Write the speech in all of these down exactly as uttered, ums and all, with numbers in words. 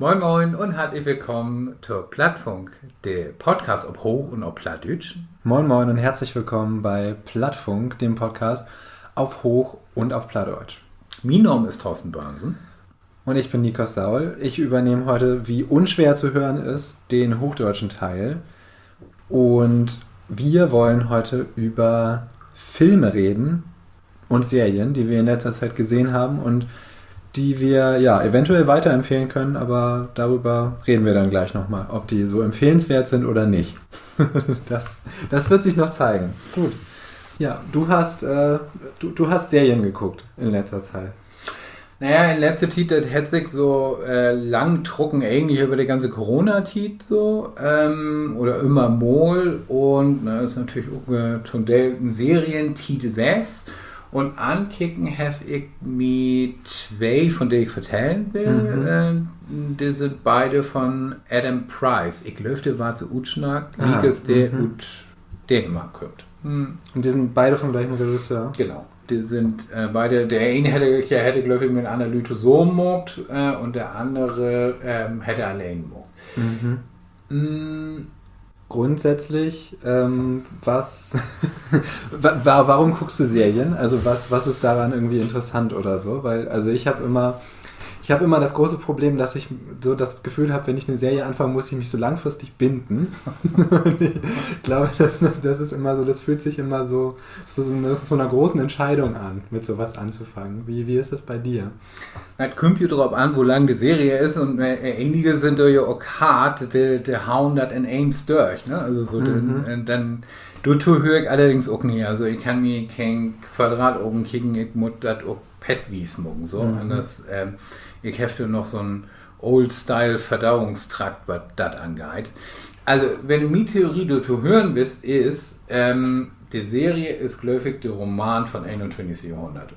Moin, moin un hartlich willkamen to Plattfunk, de Podcast op Hooch un op Plattdüütsch. Moin, moin und herzlich willkommen bei Plattfunk, dem Podcast auf Hoch- und auf Plattdeutsch. Mien Naam is Thorsten Börnsen. Und ich bin Nikos Saul. Ich übernehme heute, wie unschwer zu hören ist, den hochdeutschen Teil. Und wir wollen heute über Filme reden und Serien, die wir in letzter Zeit gesehen haben und die wir, ja, eventuell weiterempfehlen können, aber darüber reden wir dann gleich nochmal, ob die so empfehlenswert sind oder nicht. Das, das wird sich noch zeigen. Gut. Ja, du hast, äh, du, du hast Serien geguckt in letzter Zeit. Na ja, in letzter Tiet, dat hett sik so, äh, lang trucken, egentlich över de ganze Corona-Tiet so, ähm, oder ümmer mal. Un, na, is natürlich ok, äh, to'n Deel en Serientiet west. Un ankeken heff ik mi twee, von de ik vertellen will. Mhm. Äh, de sünd beide von Adam Price. Ik glööv, de warrt so utsnackt, ah, liekers de, mhm, ut Dänemark kümmt. Hm. Und die sind beide vom gleichen Regisseur? Genau. De sünd, äh, beide, de een hett, ja, hett, glööv ik, mit anner Lüüd tosamen maakt, äh, un de annere, ähm, hett alleen maakt. Mhm. Mm. Grundsätzlich, ähm, was, wa-, wa-, warum guckst du Serien? Also was, was ist daran irgendwie interessant oder so? Weil, also ich habe immer, ich habe immer das große Problem, dass ich so das Gefühl habe, wenn ich eine Serie anfange, muss ich mich so langfristig binden. Und ich glaube, das, das, das ist immer so, das fühlt sich immer so, so, so, eine, so einer großen Entscheidung an, mit sowas anzufangen. Wie, wie ist das bei dir? Dat kümmt jo drop an, wo lang de Serie is, un, äh, enige sünd dor jo ok hart, de, de haut dat in eens dörch, ne? Also so, denn, äh, denn, dorto höör ik allerdings ok nich. Also ik kann mi keen Quadratogen kieken, ik mutt dat ok pettwies maken, so. Mhm. Anners, ähm, ik heff dor noch so'n Old-Style-Verdauungstrakt, wat dat angeiht. Also, wenn du mien Theorie dorto hören wist, is, ähm, de Serie is, glööv ik, de Roman von eenuntwintigste Johrhunnert.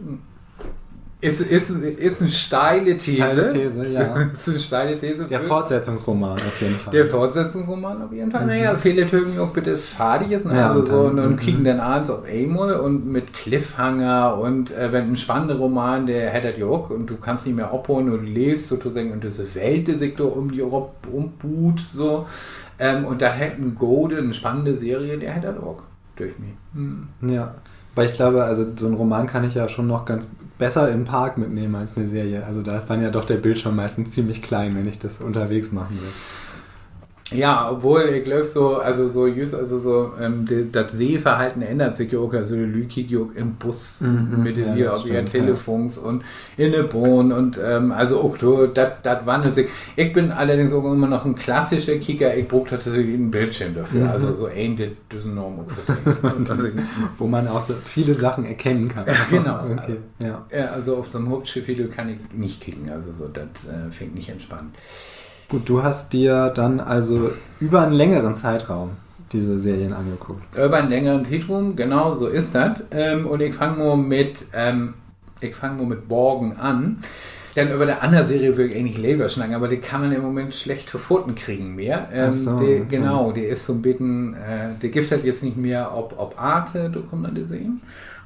Is, is, is en steile These. Steile These, ja. Is en steile These. Der Fortsetzungsroman auf jeden Fall. De Fortsetzungsroman op jeden Fall. Mhm. Na ja, vele töven ok bitte fardig is, ne? Ja, also un so, denn, un denn, mhm, kieken denn allens op eenmal un mit Cliffhanger un, äh, wenn en spannende Roman, de hett dat jo ok un du kannst nich mehr opholen un du leevst sotoseggen in düsse Welt, de sik dor üm di rop umbuut, so. Ähm, un dat hett en gode, en spannende Serie, de hett dat ok. Döcht mi. Hm. Ja. Aber ich glaube, also so einen Roman kann ich ja schon noch ganz besser im Park mitnehmen als eine Serie. Also da ist dann ja doch der Bildschirm meistens ziemlich klein, wenn ich das unterwegs machen will. Ja, obwohl, ik glööv so, also so jüst, also so, ähm, de, dat Sehverhalten ännert sik jo ok. Also de Lüüd kiekt jo ok in'n Bus, mhm, mit de, ja, Lüüd op ehr Telefons un in de Bahn un, ähm, also ok so, dat, dat wannelt sik. Ik bün allerdings ok ümmer noch en klassische Kieker, ik bruuk tatsächlich en Bildschirm dorför. Mhm. Also so een, de düssen Naam ok verdient. Un also, wo man auch so viele Sachen erkennen kann. Genau. Okay, ja. Ja, also op so'n Hauptschiff, de kann ik nich kieken, also so, dat, äh, finn ik nich entspannt. Gut, du hast dir dann also über einen längeren Zeitraum diese Serien angeguckt. Över en längeren Tietruum, genau, so is dat. Ähm, un ik fang mal mit, ähm, ik fang mal mit Borgen an. Denn över de anner Serie wöör ik egentlich lever snacken, aver de kann man in'n Moment slecht to faten kriegen mehr. Ähm, ach so, de, okay. Genau, de is so'n beten, äh, de gifft dat jetzt nich mehr op, op Arte, dor kann man de sehn.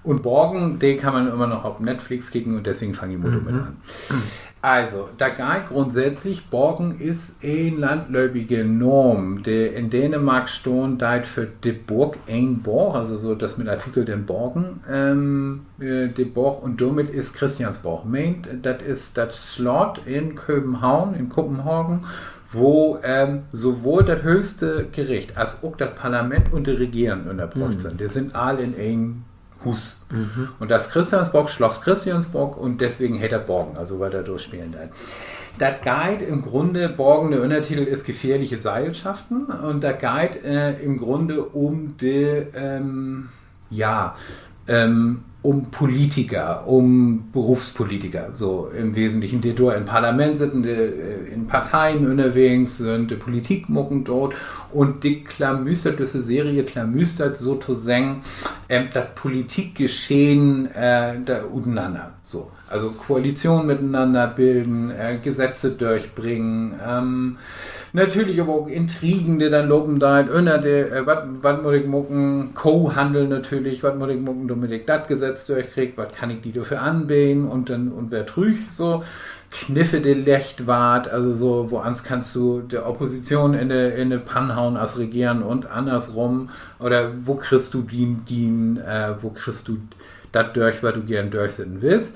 Un Borgen, de kann man ümmer noch op Netflix kieken un deswegen fang ik mal dormit an. Also, dat geiht grundsätzlich, Borgen is en landlöpige Naam, de in Dänemark stahn deit för de Borg, en Borg, also so dat mit Artikel den Borgen, ähm, äh, de Borg, un dormit is Christiansborg meent, dat is dat Slott in Köbenhavn, in Kopenhagen, wo, ähm, sowohl dat hööchste Gericht as ok dat Parlament un de Regeren ünnerbröcht sünd. De sünd all in en Huus. Un dat Christiansborg, Slott Christiansborg, un deswegen heet dat Borgen, also wiel dat dor spelen deit. Dat geiht in'n Grunne, Borgen, de Ünnertitel is Gefährliche Seilschaften, un dat geiht, äh, in'n Grunne üm de, ähm, ja, ähm, üm Politiker, üm Berufspolitiker, so in'n Wesentlichen, de dor in't Parlament sitten, de, äh, in Parteien ünnerwegens sünd, de Politik maken doot, un de klamüstert, düsse Serie klamüstert sotoseggen, ähm, dat Politikgeschehen, äh, dor utenanner. So, also Koalition mitenanner bilden, äh, Gesetze dörchbringen, ähm, natürlich aver ok Intrigen, de denn lopen deit, ünner de, äh, wat, wat mutt ik maken, Kohandel natürlich, wat mutt ik maken, dormit ik dat Gesetz dörchkrieg, wat kann ik di dorför anbeden un denn, un weer trüch, so. Kniffe, de leggt warrt, also so, woans kannst du de Opposition in de, in de Pann hauen as Regeren un annersrum, oder wo kriggst du dien, dien, äh, wo kriggst du dat dörch, wat du geern dörchsetten wullt.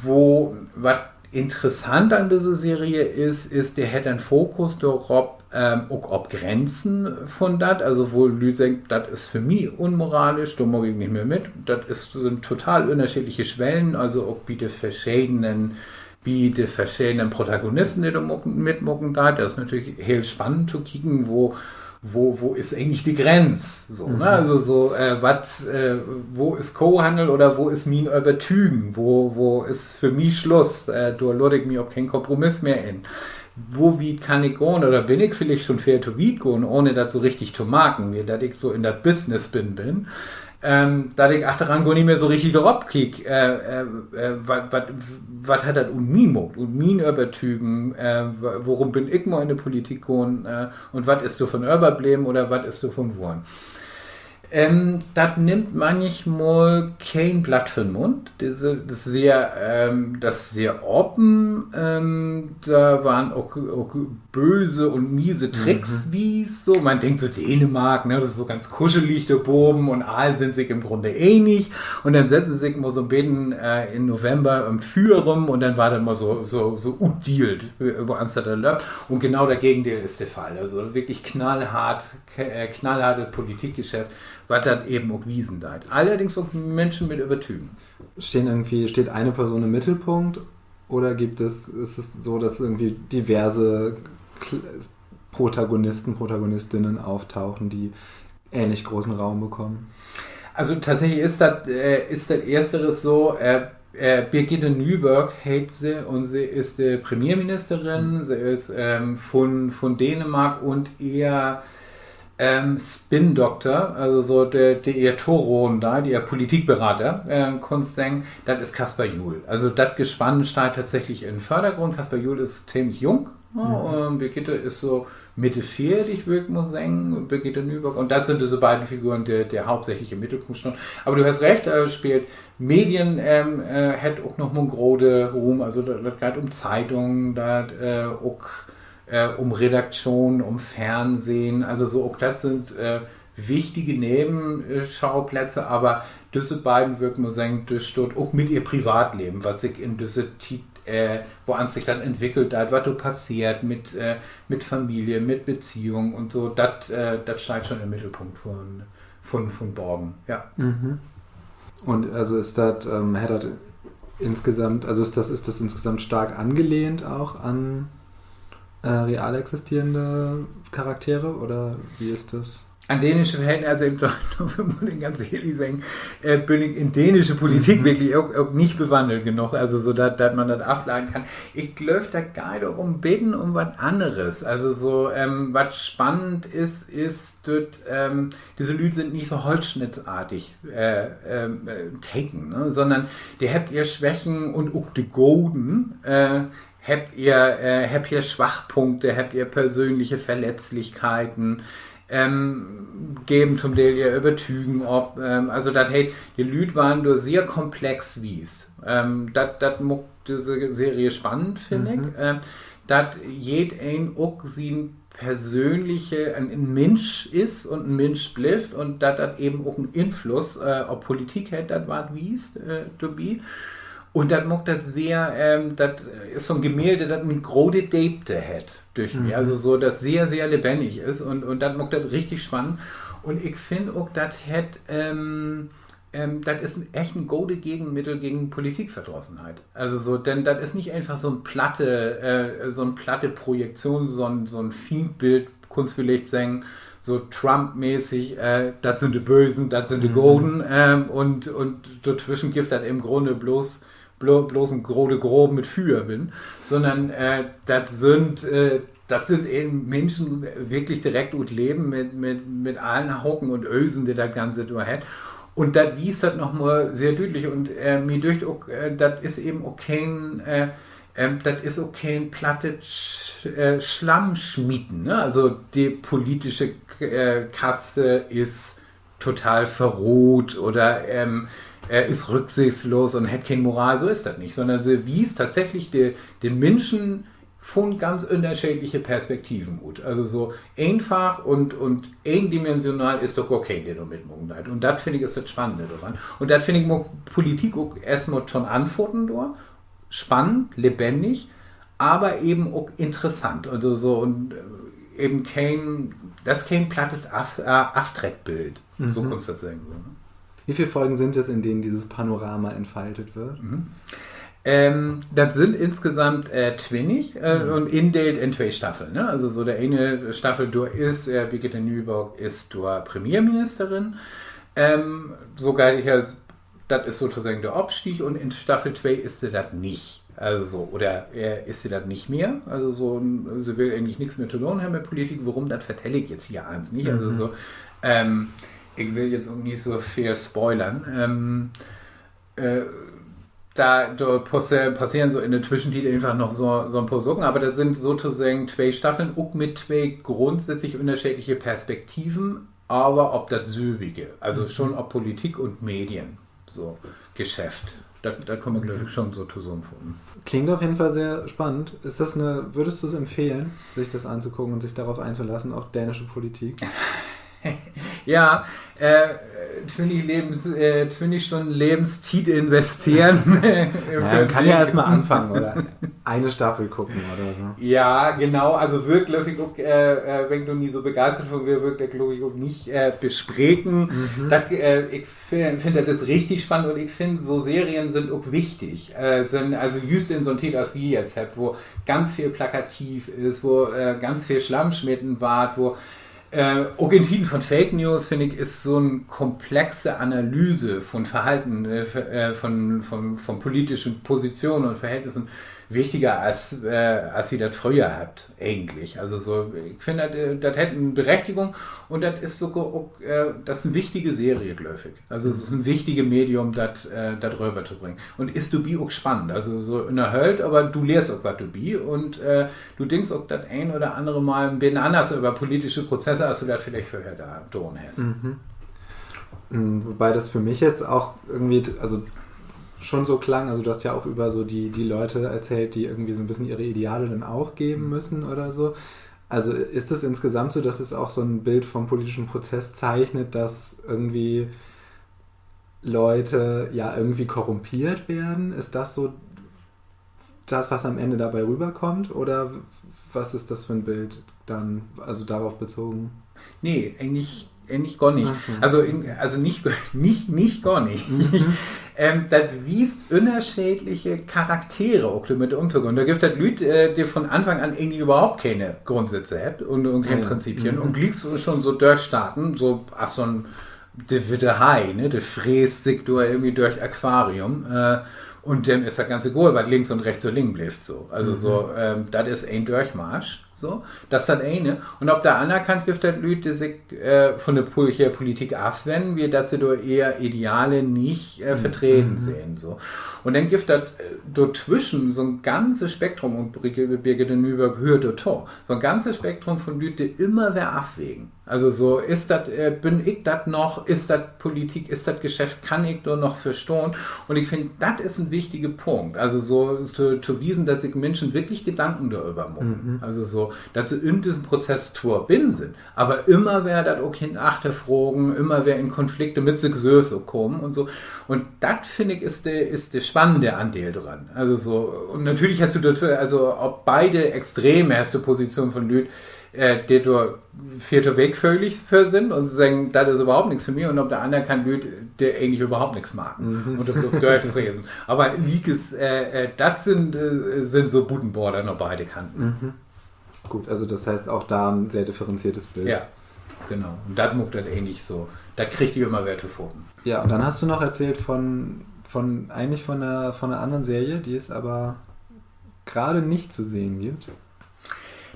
Wo, wat interessant an düsse Serie is, is, de hett en Fokus dorop, ähm, ok op Grenzen vun dat, also wo Lüüd seggt, dat is för mi unmoralisch, dor maak ik nich mehr mit. Dat is, sünd total ünnerscheedliche Schwellen, also ok bi de verschedenen, bi de verschedenen Protagonisten, de dor maken, mitmaken deit. Dat is natürlich heel spannend to kieken, wo, wo, wo is egentlich de Grenz? So, ne? Also so, äh, wat, äh, wo is Kohhannel oder wo is mien Övertügen? Wo, wo is för mi Sluss? Äh, dor laat ik mi op keen Kompromiss mehr in. Wo wiet kann ik gahn? Oder bün ik villicht schon veel to wiet gahn, ahn dat so richtig to marken, wiel dat ik so in dat Business binnen bün, ähm, dat ik achteran gor nich mehr so richtig dorop kiek, äh, äh, äh, wat, wat, wat hett dat ut mi maakt, ut mien Övertügen, äh, wo-, worüm bün ik mal in de Politik gahn, äh, un wat is dor vun överbleven oder wat is dor vun worrn? Ähm, dat nimmt mannichmal keen Blatt vör'n Mund. Disse, dat is sehr, ähm, dat is sehr open. Ähm, dor warrt ok, ok böse un miese Tricks wiest. So, man denkt so, Dänemark, ne, dat is so ganz kuschelig dor baven un all sünd sik in'n Grunne enig. Un denn setten se sik mal so'n beten, äh, in November üm't Füer rüm un denn warrt dat mal so, so, so utdeelt, äh, woans dat dor löppt. Un genau dat Gegendeel is de Fall. Also wirklich knallhart, k-, äh, knallhartet Politikgeschäft, wat dat even ok wiesen deit. Allerdings ok Minschen mit Övertügen. Stehen irgendwie, steht eine Person im Mittelpunkt oder gibt es, ist es so, dass irgendwie diverse Kl-, Protagonisten, Protagonistinnen auftauchen, die ähnlich großen Raum bekommen? Also tatsächlich is dat, äh, is dat Eersteres so, äh, äh, Birgitte Nyborg heet se un se is de Premierministerin, se is, ähm, vun, vun Dänemark un ehr, ähm, Spin-Dokter, also so de, de ehr toraden deit, ehr Politikberater, ähm, kunnst seggen, dat is Caspar Juul. Also dat Gespann steiht tatsächlich in'n Vördergrund. Caspar Juul is teemlich jung, ne? Un Birgitte is so Mitte veertig, wöör ik mal seggen, Birgitte Nyborg. Un dat sünd düsse beiden Figuren, de, de hauptsächlich in'n Middelpunkt stahn. Aver du hest recht, äh, speelt Medien, ähm, äh, hett ok noch mal en grote Ruum, also dat, dat geiht üm Zeitungen, dat, äh, ok, äh, üm Redaktion, üm Fernsehen, also so ok dat sünd, äh, wichtige Nebenschaupläätze, aver düsse beiden, wöör ik mal seggen, de staht ok mit ehr Privatleven, wat sik in düsse Tiet, äh, woans sik dat entwickelt hett, wat dor passeert mit, äh, mit Familie, mit Beziehung un so, dat, äh, dat steiht schon in'n Middelpunkt vun, vun, vun Borgen, ja. Und also ist das, ähm, hat das insgesamt, also ist das, ist das insgesamt stark angelehnt auch an, äh, real existierende Charaktere oder wie ist das? An dänische Verhältnisse, also ik glööv, dor mutt ik ganz ehrlich seggen, äh, bün ik in dänische Politik wirklich ok, ok nich bewannelt genoog, also so, dat, dat man dat afleiden kann. Ik glööv, dat geiht ok en beten üm wat anneres. Also so, ähm, wat spannend is, is, dat, ähm, disse Lüüd sünd nich so holzschnittartig, äh, ähm, äh, tekent, ne? Sünnern de hebbt ehr Swächen un ok de goden, äh, hebbt ehr, äh, hebbt ehr Swakpunkte, hebbt ehr persönliche Verletzlichkeiten, ähm, geven to'n Deel ehr Övertügen op. Ähm, also dat heet, de Lüüd warrt dor sehr komplex wiest. Ähm, dat, dat maakt düsse Serie spannend, finn ik. Ähm, dat jedeen ok sien persönliche, en, en Minsch is un en Minsch blifft un dat dat even ok en Influss, äh, op Politik hett, dat warrt wiest, äh, dorbi. Un dat maakt dat sehr, ähm, dat is so'n Gemälde, dat en grote Deepte hett, dücht mi. Also so, dat sehr, sehr lebennig is un, un dat maakt dat richtig spannend. Un ik finn ok, dat hett, ähm, ähm, dat is en, echt en gode Gegenmiddel gegen Politikverdrossenheit. Also so, denn dat is nich eenfach so'n platte, äh, so'n platte Projektion, so'n, so'n Fiendbild, kunnst villicht seggen, so Trump-mäßig, äh, dat sünd de Bösen, dat sünd de Goden, ähm, un, un dortwischen gifft dat in'n Grunne blots, blo-, blots en grote Graven mit Füer binnen, sünnern, äh, dat sünd, äh, dat sünd even Minschen wirklich direkt ut Leven mit, mit, mit allen Haken un Ösen, de dat Ganze dor hett. Un dat wiest dat noch mal sehr düütlich. Un, äh, mi dücht ok, äh, dat is even ok keen, äh, ähm, dat is ok keen plattet Sch-, äh, Slammsmieten, ne? Also de politische K-, äh, Kaste is total verroht oder, ähm, äh, is rücksichtslos un hett keen Moral, so is dat nich, sonnern se wiest tatsächlich de, de Minschen vun ganz ünnerscheedliche Perspektiven ut. Also so eenfach un, un eendimensional is doch gor keen, de dor mitmaken deit. Un dat, finn ik, is dat Spannende doran. Un dat, finn ik, maakt Politik ok eerstmal to'n Anfaten dor spannend, lebennig, aver even ok interessant. Also so, un, äh, even keen, dat is keen plattet Af-, äh, Aftreckbild. So kannst dat seggen, so, ne? Wie viele Folgen sind es, in denen dieses Panorama entfaltet wird? Ähm, dat sünd insgesamt, äh, twintig, äh, un indeelt in twee Staffeln, ne? Also so de ene Staffel, dor is, äh, Birgitte Nyborg is dor Premierministerin. Ähm, so geiht dat ja, dat is sotoseggen de Opstieg un in Staffel twee is se dat nich. Also so, oder, äh, is se dat nich mehr. Also so, se will egentlich nix mehr to doon hebben mit Politik. Worüm, dat vertell ik jetzt hier allens nich. Also so, ähm, ik will jetzt ok nich so veel spoilern. Ähm, äh, dor, dor passe-, passeren so in de Twischentiet eenfach noch so, so 'n poor Saken, aver dat sünd sotoseggen twee Staffeln, ok mit twee grundsätzlich ünnerscheedliche Perspektiven, aver op dat sülvige. Also schon op Politik un Medien, so, Geschäft. Dat, dat kann man, glööv ik, schon so tosamenfaten. Klingt auf jeden Fall sehr spannend. Ist das eine, würdest du es empfehlen, sich das anzugucken und sich darauf einzulassen, auf dänische Politik? Ja, äh, twintig Lebens-, äh, twintig Stunnen Lebenstiet investieren. Naja, man kann ja erstmal anfangen oder eine Staffel gucken oder so. Ja, genau. Also würd, glööv ik, ok, äh, äh, wenn du nie so begeistert von wär, würd ik dat, glööv ik, ok nich, äh, bespreken. Dat, äh, ik finn, finn, dat is richtig spannend un ik finn, so Serien sünd ok wichtig. Äh, sünd, also jüst in so'n Tiet, as wi jetzt hebbt, wo ganz veel plakativ is, wo, äh, ganz veel Slamm smeten warrt, wo, äh, ok in Tieden von Fake News, finn ik, is so'n komplexe Analyse von Verhalten, äh, von, von, von politischen Positionen un Verhältnissen wichtiger, as, äh, as wi dat fröher hebbt, egentlich. Also so, ik finn, dat, äh, dat hett en Berechtigung un dat is sogor ok, äh, dat is en wichtige Serie, glööv ik. Also, dat is en wichtige Medium, dat, äh, dat röver to bringen. Un is dorbi ok spannend. Also, so ünnerhöllt, aver du lehrst ok wat dorbi. Un, äh, du denkst ok dat een oder annere Mal en beten anners över politische Prozesse, as du dat villicht vörher dor-, doon hest. Wobei das für mich jetzt auch irgendwie, also schon so klang, also du hast ja auch über so die, die Leute erzählt, die irgendwie so ein bisschen ihre Ideale dann aufgeben müssen oder so. Also ist es insgesamt so, dass es auch so ein Bild vom politischen Prozess zeichnet, dass irgendwie Leute ja irgendwie korrumpiert werden? Ist das so das, was am Ende dabei rüberkommt? Oder was ist das für ein Bild dann, also darauf bezogen? Nee, egentlich, egentlich gor nich. Also, in, also nich, nich, nich gor nich. Ähm, dat wiest ünnerscheedliche Charaktere ok dormit ümtogahn. Dor gifft dat Lüüd, äh, de von Anfang an egentlich överhaupt kene Grundsätze hebbt un, un keen Prinzipien un glieks schon so dörchstarten, so as so'n, de witte Hai, ne? De freest sik dor irgendwie dörch Aquarium, äh, un denn is dat ganz egal, wat links un rechts so liggen blifft, so. Also so, ähm, dat is en Dörchmarsch, so. Dat is dat ene. Un op de anner Kant gifft dat Lüüd, de sik, äh, von de Pol-, hier Politik afwennen, wiel dat se dor ehr Ideale nich, äh, vertreden sehn, so. Un denn gifft dat, äh, dortwischen so'n ganze Spektrum, un Birgit-, Birgitte Nyborg höört dorto, so'n ganze Spektrum von Lüüd, de ümmer weer afwägen. Also so, is dat, äh, bün ik dat noch, is dat Politik, is dat Geschäft, kann ik dor noch verstahn? Un ik finn, dat is en wichtige Punkt. Also so to, to wiesen, dat sik Minschen wirklich Gedanken doröver maken. Also so, dat se in dissen Prozess twor binnen sünd, aver ümmer weer dat ok hin-, achterfragen, ümmer weer in Konflikte mit sik sülvst ok kamen un so. Un dat, finn ik, is de, is de spannende Andeel doran. Also so, un natürlich hest du dor, also op beide Extreme hest du Positionen von Lüüd, äh, de dor veel to weekföhlig för sünd un seggen, dat is överhaupt nix för mi, un op de anner Kant Lüüd, de egentlich överhaupt nix maken un dor bloots dörchfresen. Aver liekers, äh, äh, dat sünd, äh, sünd so Butenborders na beide Kanten. Gut, also das heißt auch da ein sehr differenziertes Bild. Ja, genau. Un dat maakt dat egentlich so. Dat kriegt di ümmer weer to faten. Ja, und dann hast du noch erzählt von, von, eigentlich von einer, von einer anderen Serie, die es aber gerade nicht zu sehen gibt.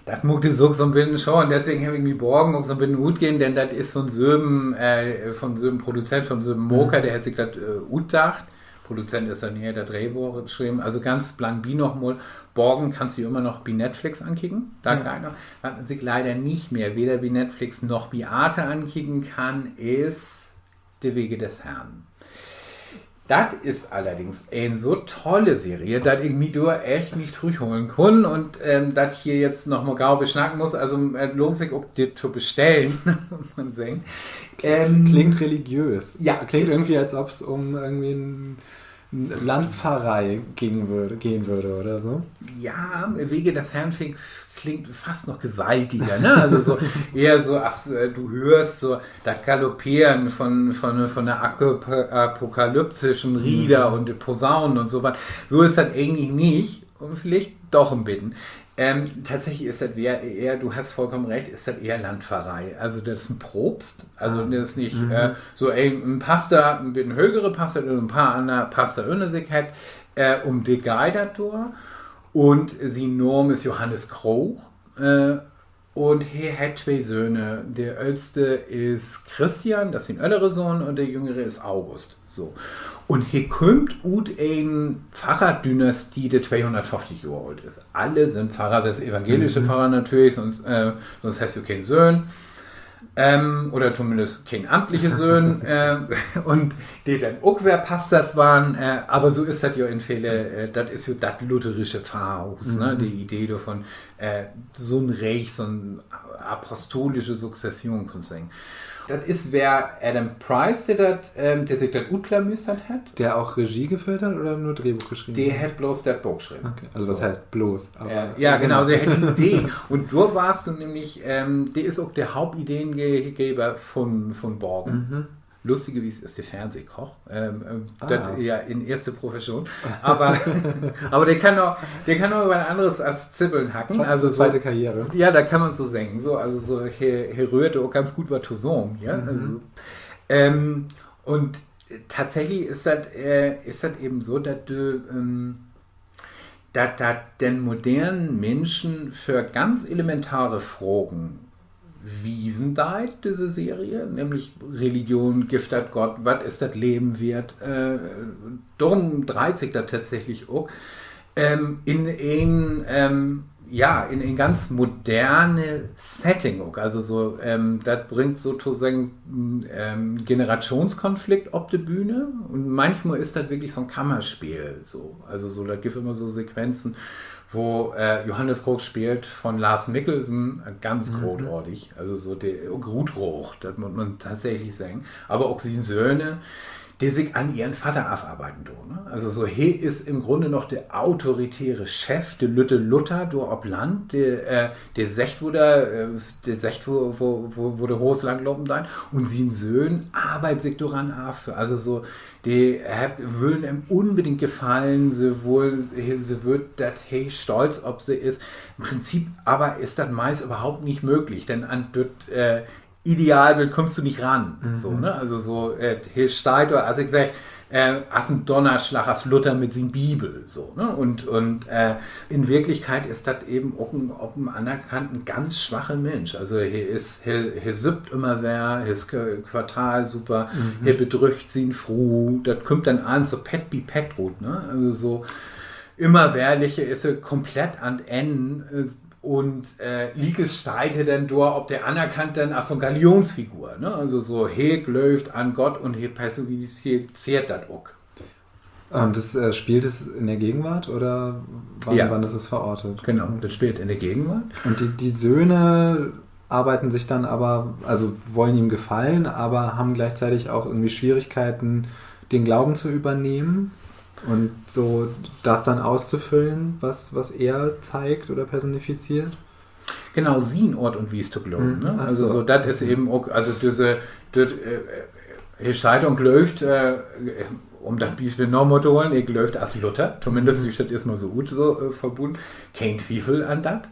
Dat maakt de Saak so'n beten schaad, un deswegen heff ik mi borgen ok so'n beten utgahn, denn dat is von söven, äh, von söven Produzent, von söven Maker, de hett sik dat, äh, utdacht. Produzent is denn hier, de Drehbuch schreven. Also ganz blangenbi nochmal, borgen kannst du ümmer noch bi Netflix ankieken. Dor geiht noch. Wat man sik leider nich mehr weder bi Netflix noch bi Arte ankieken kann, is De Wege des Herrn. Dat is allerdings en so tolle Serie, dat ik mi dor echt nich trüchholen kunn un dat hier jetzt noch mal gau besnacken muss. Also, lohnt sik ok, de to bestellen, mutt man seggen. Klingt religiös. Ja, klingt irgendwie, als ob's um irgendwie 'n Landpfarrei gehen würde oder so. Ja, Wege des Herrn klingt fast noch gewaltiger, ne? Also so eher so, as du höörst, so dat Galopperen von, von, von de apokalyptischen Rieder un de Posaunen un so wat. So is dat egentlich nich. Un villicht doch en beten. Tatsächlich is dat ehr, du hest vullkamen recht, is dat ehr Landpfarrei. Also dat is en Propst, also dat is nich so en, en Paster, en beten högere Paster, de en poor anner Paster ünner sik hett, um de geiht dat dor. Un sien Naam is Johannes Krog. Un he hett twee Söhne. De öllste is Christian, dat is sien öllere Söhn, un de jüngere is August. So. Un he kümmt ut en Pfarrerdynastie, de tweehunnertföfftig Johr oolt is. Alle sünd Pfarrer, dat is evangelische Pfarrer natürlich, sünst hest du keen Söhn. Oder tominnst keen amtliche Söhn. Un de denn ok weer Pasters warrn, aver so is dat jo in vele, dat is jo dat lutherische Pfarrhuus, ne? De Idee dorvon, so 'n Reeg, so 'n apostolische Sukzession, kunn 'n seggen. Dat is weer Adam Price, de dat, de sik dat utklamüstert hett. Der auch Regie geführt hat oder nur Drehbuch geschrieben hat? De hett bloots dat Book schreven. Also was heißt bloß? Ja, genau, de hett de Idee. Un dor warst du nämlich, de is ok de Hauptideengever von, von Borgen. Lustigerwies is de Fernsehkoch. Dat ja in eerste Profession. Aver, aver de kann noch wat anners as Zippeln hacken. Also so, tweite Karriere. Ja, dat kann man so seggen. So, also so, he röhrt ok ganz goot wat tosamen hier. Un tatsächlich is dat, is dat even so, dat de dat dat den modernen Minschen vör ganz elementare Fragen wiesen deit, disse Serie, nämlich Religion, gifft dat Gott, wat is dat Leven weert? Dorum dreiht sik dat tatsächlich ok in en, ja, in en ganz moderne Setting ok. Also so, dat bringt sotoseggen Generationskonflikt op de Bühne un manchmal is dat wirklich so 'n Kammerspeel, so. Also so, dat gifft immer so Sequenzen, wo Johannes Krog, speelt von Lars Mikkelsen, ganz grootartig, also so de Ruut Krog, dat mutt man tatsächlich seggen, aver ok sien Söhne, de sik an ehren Vader afarbeiden doot, ne? Also so, he is im Grunde noch de autoritäre Chef, de lütte Luther dor op Land, de seggt, wo de, de seggt, wo de Hoos lang lopen deit, un sien Söhn arbeidt sik doran af. Also so, de wüllt em unbedingt gefallen, se wüllt, dat he stolz op se is. Im Prinzip aver is dat meist överhaupt nich mööglich, denn an dat Idealbild kummst du nich ran, so, ne? Also so, he steiht dor, as ik segg, as en Donnerslag, as Luther mit sien Bibel, so, ne? Un in Wirklichkeit is dat even ok op en anner Kant en ganz swache Minsch. Also he is, he süppt ümmer weer, he is Quartalsuper, he bedrüggt sien Fru, dat kümmt denn allens so Pett bi Pett rut, ne? Also so, ümmer weer liggt he, is he komplett an't Enn. Un liekers steiht he denn dor op de anner Kant denn as so 'n Galionsfigur, ne? Also so, he glöövt an Gott un he personifizeert dat ok. Und das, äh, spielt es in der Gegenwart oder wann, wann ist es verortet? Genau, dat speelt in de Gegenwart. Und die, die Söhne arbeiten sich dann aber, also wollen ihm gefallen, aber haben gleichzeitig auch irgendwie Schwierigkeiten, den Glauben zu übernehmen und so das dann auszufüllen, was, was er zeigt oder personifiziert? Genau, sien Oort un Wies to glöven, ne? Also so, dat is even ok, also düsse, dat, he steiht un glöövt, um dat Bispeel nochmal to holen, he glöövt as Luther, tominnst süht dat eerstmal so ut, so verbunnen, keen Twiefel an dat.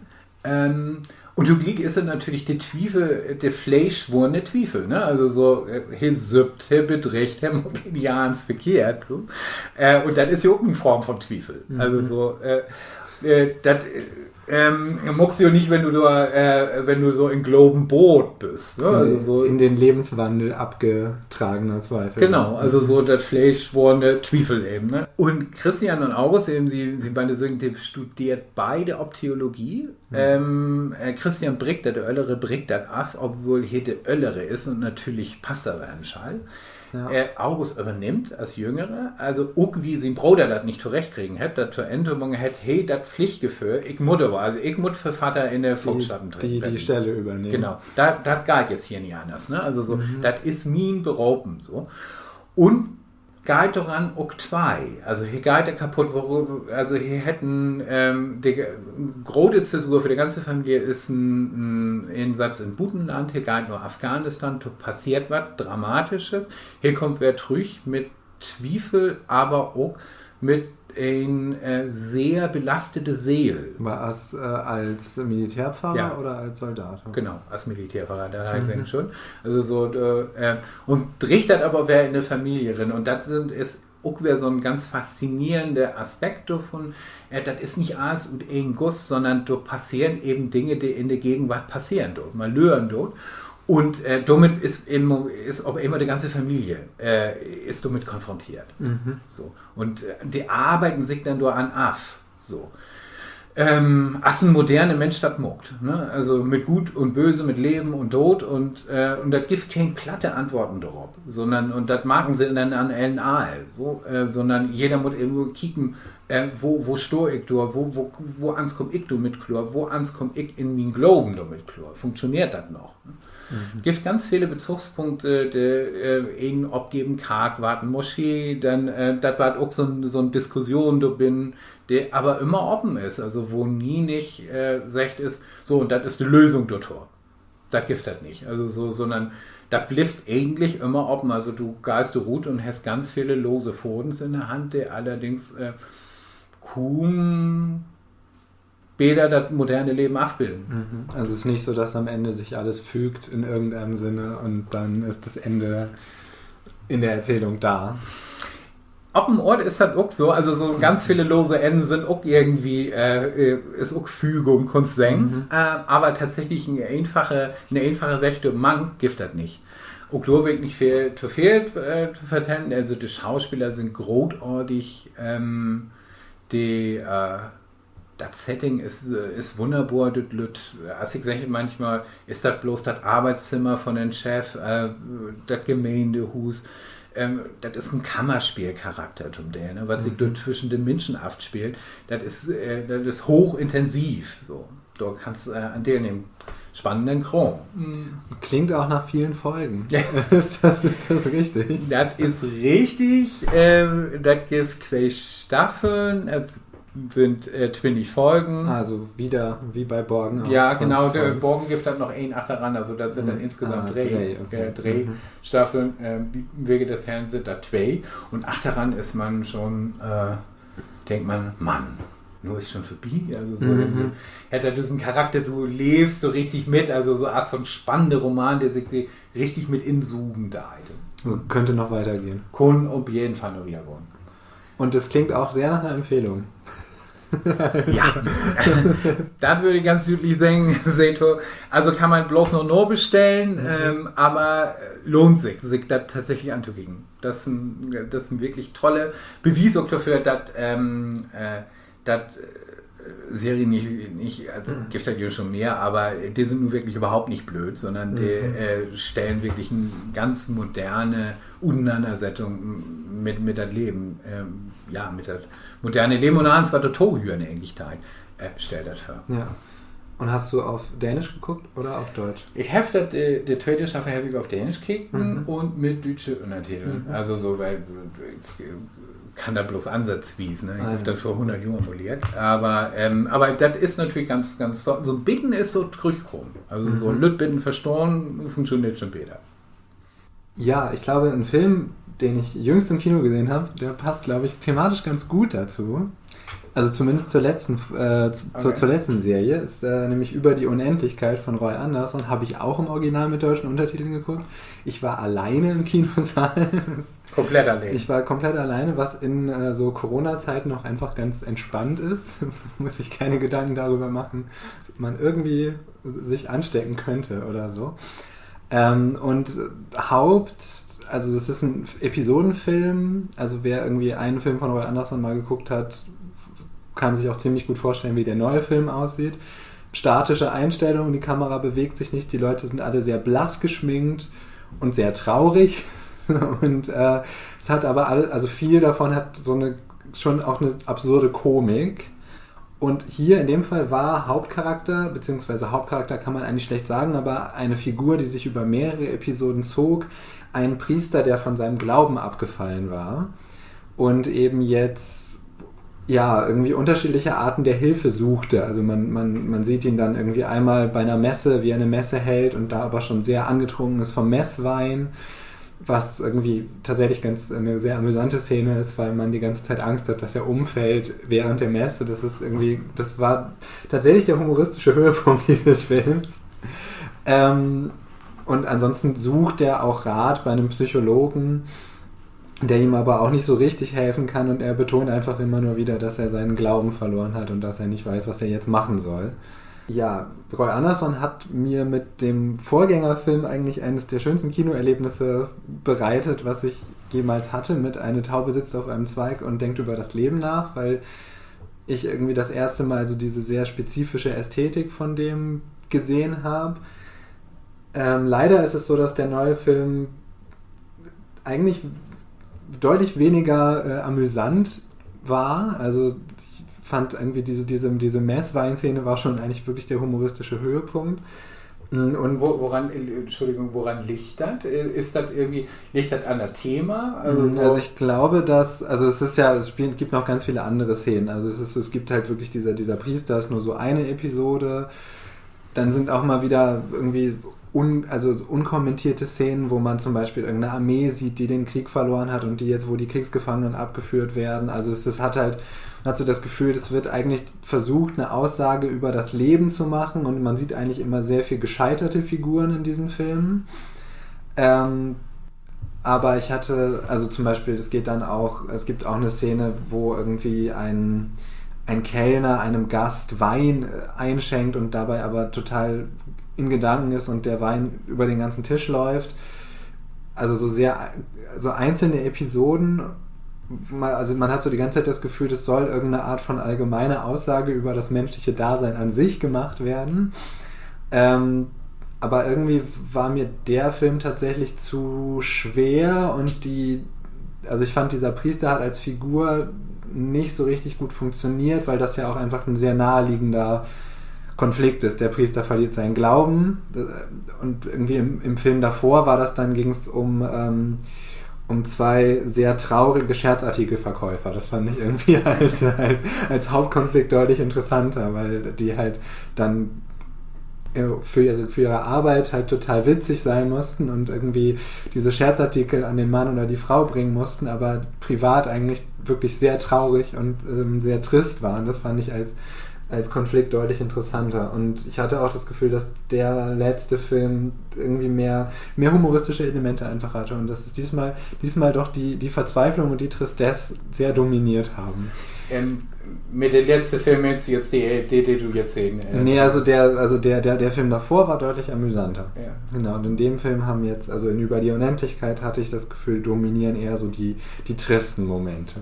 Un togliek is dat natürlich de Twiefel, de fleeschworrene Twiefel, ne? Also so, he süppt, he bedriggt, he maakt nix verkehrt, so. Un dat is ja ok en Form von Twiefel. Also so, dat maakst du ja nich, wenn du dor, wenn du so in Gloven boot büst, ne? Also so in den Lebenswandel abgetragener Zweifel. Genau, also so dat fleeschworrene Twiefel even, ne? Un Christian un August even, de, de beide Söhn, de studeert beide op Theologie. Christian brickt dat, de Öllere brickt dat af, obwohl he de Öllere is un natürlich Paster ween schall. August övernimmt as Jüngere, also ok, wiel sien Broder dat nich torecht kregen hett, dat to Enn to bringen, hett he dat Pflichtgeföhl, ik mutt aver, also ik mutt för Vadder in de Footstappen treden. Genau, dat geiht jetzt hier nich anners, ne? Also so, dat is mien Beropen, so. Un geiht doran ok twei. Also he geiht dor kaputt, also he hett en, de grote Zäsur för de ganze Familie is en Insatz in't Butenland. He geiht na Afghanistan, dor passeert wat Dramatisches. He kummt weer trüch mit Twiefel, aver ok mit en sehr belastete Seel. As, äh, als Militärpfarrer oder als Soldat? Genau, as Militärpfarrer, dat heff ik seggen schullt. Also so, un driggt dat aver weer in de Familie rin. Un dat sünd, is ok weer so'n ganz faszinierende Aspekt dorvun. Dat is nich allens ut een Guss, sonnern dor passeert even Dinge, de in de Gegenwart passeren doot, malören doot. Un dormit is op eenmal de ganze Familie, is dormit konfronteert. So. Un de arbeiden sik denn doran af. So. As en moderne Minsch dat maakt, ne? Also mit Goot un Böse, mit Leven un Dood un, un dat gifft keen platte Antworten dorop, sonnern, un dat marken se denn an ellen all, so, sonnern jeder mutt even kieken, wo, wo stah ik dor, wo, woans kumm ik dormit kloor, woans kumm ik in mien Gloven dormit kloor, funktioneert dat noch? Gifft ganz vele Bezugspunkte, de een opgeven Kark warrt en Moschee, denn, dat warrt ok so'n Diskussion dor binnen, de aver ümmer open is, also wo nie nich seggt is, so, un dat is de Lösung dorto. Dat gifft dat nich. Also so, sonnern dat blifft egentlich ümmer open. Also du geihst dor rut un hest ganz vele lose Fadens in de Hand, de allerdings kuum beter dat moderne Leven afbillen. Also is nich so, dass am Ende sich alles fügt in irgendeinem Sinne und dann ist das Ende in der Erzählung da. Op en Oort is dat ok so, also so ganz vele lose Ennen sünd ok irgendwie, is ok Fügung, kunnst seggen, aver tatsächlich en eenfache Weg dormang gifft dat nich. Ok dor will ik nich veel to veel to vertellen, also de Schauspelers sünd grootartig, de dat Setting is wunnerbor, dat lütt, as ik segg, manchmal is dat bloots dat Arbeitszimmer von den Chef, dat Gemeendehuus, dat is en Kammerspeel-Charakter to'n Deel, ne? Wat sik dor twischen de Minschen afspeelt, dat is, dat is hooch intensiv, so. Dor kannst an deelnehmen. Spannenden Kraam. Klingt auch nach vielen Folgen. Ist das, ist das richtig? Dat is richtig. Dat gifft twee Staffeln. Dat sünd twintig Folgen. Also wieder wie bei Borgen. Ja, genau. Borgen gifft dat noch een achteran. Also dat sünd denn insgesamt dree, dree Staffeln. Wege des Herrn sünd dat twee. Un achteran is man schon, denkt man, Mann, nu is schon vörbi. Also so, hett dat düssen Charakter, du leevst so richtig mit, also so as so'n spannende Roman, de sik richtig mit insugen deit. Also könnte noch weitergehen. Kunn op jeden Fall noch wiedergahn. Und das klingt auch sehr nach einer Empfehlung. Ja, dat würd ik ganz düütlich seggen, Seto. Also kann man bloots noch nabestellen, aver lohnt sik, sik dat tatsächlich antokieken. Dat is en wirklich tolle Bewies ok dorför, dat, dat Serien nich, nich, gifft dat ja schon mehr, aver de sünd nu wirklich överhaupt nich blööd, sonnern de stellen wirklich en ganz moderne Utenannersetten mit, mit dat Leven, ja, mit dat moderne Leven un allens, wat dorto hüren egentlich deit, stellt dat vör. Ja. Und hast du auf Dänisch geguckt oder auf Deutsch? Ik heff dat, de tweete Staffel heff ik op Däänsch keken un mit düütsche Ünnertiteln. Also so, wiel ik kann dat bloots ansatzwies, ne? Ik heff dat vör hunnert Johren mal lehrt. Aver, aver dat is natürlich ganz, ganz toll. So'n beten is so trüchkamen. Also so lütt beten verstahn, funktioneert schon beter. Ja, ich glaube, ein Film, den ich jüngst im Kino gesehen hab, der passt, glaub ich, thematisch ganz gut dazu. Also zumindest zur letzten, äh, zu, zur, zur letzten Serie, ist, äh, nämlich Über die Unendlichkeit von Roy Andersson, habe ich auch im Original mit deutschen Untertiteln geguckt. Ich war alleine im Kinosaal. Komplett allein. Ich war komplett alleine, was in, äh, so Corona-Zeiten auch einfach ganz entspannt ist. Man muss sich keine Gedanken darüber machen, dass man irgendwie sich anstecken könnte oder so. Ähm, und Haupt-, also das ist ein Episodenfilm, also wer irgendwie einen Film von Roy Andersson mal geguckt hat, kann sich auch ziemlich gut vorstellen, wie der neue Film aussieht. Statische Einstellung, die Kamera bewegt sich nicht, die Leute sind alle sehr blass geschminkt und sehr traurig. Und äh, es hat aber alles, also viel davon hat so eine schon auch eine absurde Komik. Und hier in dem Fall war Hauptcharakter, beziehungsweise Hauptcharakter kann man eigentlich schlecht sagen, aber eine Figur, die sich über mehrere Episoden zog, ein Priester, der von seinem Glauben abgefallen war und eben jetzt ja, irgendwie unterschiedliche Arten der Hilfe suchte. Also man, man, man sieht ihn dann irgendwie einmal bei einer Messe, wie er eine Messe hält und da aber schon sehr angetrunken ist vom Messwein, was irgendwie tatsächlich ganz eine sehr amüsante Szene ist, weil man die ganze Zeit Angst hat, dass er umfällt während der Messe. Das ist irgendwie, das war tatsächlich der humoristische Höhepunkt dieses Films. Ähm, und ansonsten sucht er auch Rat bei einem Psychologen, der ihm aber auch nicht so richtig helfen kann und er betont einfach immer nur wieder, dass er seinen Glauben verloren hat und dass er nicht weiß, was er jetzt machen soll. Ja, Roy Andersson hat mir mit dem Vorgängerfilm eigentlich eines der schönsten Kinoerlebnisse bereitet, was ich jemals hatte, mit Eine Taube sitzt auf einem Zweig und denkt über das Leben nach, weil ich irgendwie das erste Mal so diese sehr spezifische Ästhetik von dem gesehen habe. Ähm, leider ist es so, dass der neue Film eigentlich deutlich weniger äh, amüsant war. Also ich fand irgendwie diese, diese, diese Messweinszene war schon eigentlich wirklich der humoristische Höhepunkt. Mm, und Wo, woran, Entschuldigung, woran liegt das? Ist das irgendwie, liegt das an das Thema? Also, also ich glaube, dass, also es ist ja, es gibt noch ganz viele andere Szenen. Also es ist, es gibt halt wirklich dieser, dieser Priester, ist nur so eine Episode. Dann sind auch mal wieder irgendwie un, also unkommentierte Szenen, wo man zum Beispiel irgendeine Armee sieht, die den Krieg verloren hat und die jetzt, wo die Kriegsgefangenen abgeführt werden. Also es, es hat halt, man hat so das Gefühl, es wird eigentlich versucht, eine Aussage über das Leben zu machen und man sieht eigentlich immer sehr viel gescheiterte Figuren in diesen Filmen. Ähm, aber ich hatte, also zum Beispiel, es geht dann auch, es gibt auch eine Szene, wo irgendwie ein, ein Kellner einem Gast Wein äh, einschenkt und dabei aber total in Gedanken ist und der Wein über den ganzen Tisch läuft. Also so sehr, so einzelne Episoden, also man hat so die ganze Zeit das Gefühl, das soll irgendeine Art von allgemeiner Aussage über das menschliche Dasein an sich gemacht werden. Ähm, aber irgendwie war mir der Film tatsächlich zu schwer und die, also ich fand, dieser Priester hat als Figur nicht so richtig gut funktioniert, weil das ja auch einfach ein sehr naheliegender Konflikt ist. Der Priester verliert seinen Glauben äh, und irgendwie im, im Film davor war das dann, ging es um, ähm, um zwei sehr traurige Scherzartikelverkäufer. Das fand ich irgendwie als, als, als Hauptkonflikt deutlich interessanter, weil die halt dann äh, für ihre, für ihre Arbeit halt total witzig sein mussten und irgendwie diese Scherzartikel an den Mann oder die Frau bringen mussten, aber privat eigentlich wirklich sehr traurig und ähm, sehr trist waren. Das fand ich als, als Konflikt deutlich interessanter. Und ich hatte auch das Gefühl, dass der letzte Film irgendwie mehr, mehr humoristische Elemente einfach hatte und dass es diesmal, diesmal doch die, die Verzweiflung und die Tristesse sehr dominiert haben. Ähm, mit der letzte Film meinst du jetzt die, die, die du jetzt sehen? Äh, nee, also der, also der, der, der Film davor war deutlich amüsanter. Ja. Genau, und in dem Film haben jetzt, also in Über die Unendlichkeit hatte ich das Gefühl, dominieren eher so die, die tristen Momente.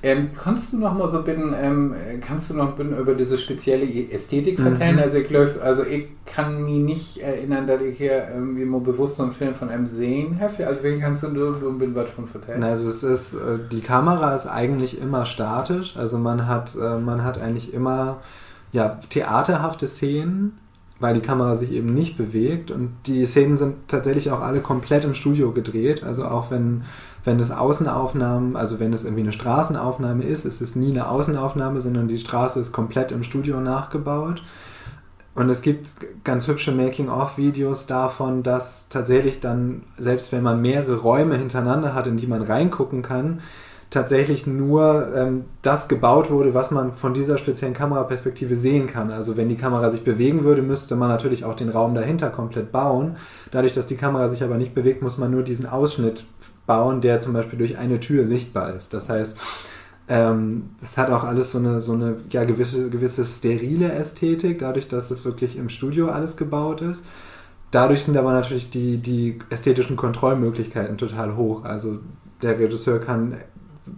Ähm, kannst du noch mal so bitten, ähm, kannst du noch bitten über diese spezielle Ästhetik vertellen? Mhm. Also ich glaube, also ich kann mich nicht erinnern, dass ich hier irgendwie mal bewusst so einen Film von einem sehen habe. Also wen kannst du nur so ein bisschen was von vertellen? Also es ist, äh, die Kamera ist eigentlich immer statisch. Also man hat, äh, man hat eigentlich immer ja, theaterhafte Szenen, weil die Kamera sich eben nicht bewegt. Und die Szenen sind tatsächlich auch alle komplett im Studio gedreht. Also auch wenn, wenn es Außenaufnahmen, also wenn es irgendwie eine Straßenaufnahme ist, ist es nie eine Außenaufnahme, sondern die Straße ist komplett im Studio nachgebaut. Und es gibt ganz hübsche Making-of-Videos davon, dass tatsächlich dann, selbst wenn man mehrere Räume hintereinander hat, in die man reingucken kann, tatsächlich nur ähm, das gebaut wurde, was man von dieser speziellen Kameraperspektive sehen kann. Also wenn die Kamera sich bewegen würde, müsste man natürlich auch den Raum dahinter komplett bauen. Dadurch, dass die Kamera sich aber nicht bewegt, muss man nur diesen Ausschnitt bauen, der zum Beispiel durch eine Tür sichtbar ist. Das heißt, ähm, es hat auch alles so eine, so eine ja, gewisse, gewisse sterile Ästhetik, dadurch, dass es wirklich im Studio alles gebaut ist. Dadurch sind aber natürlich die, die ästhetischen Kontrollmöglichkeiten total hoch. Also der Regisseur kann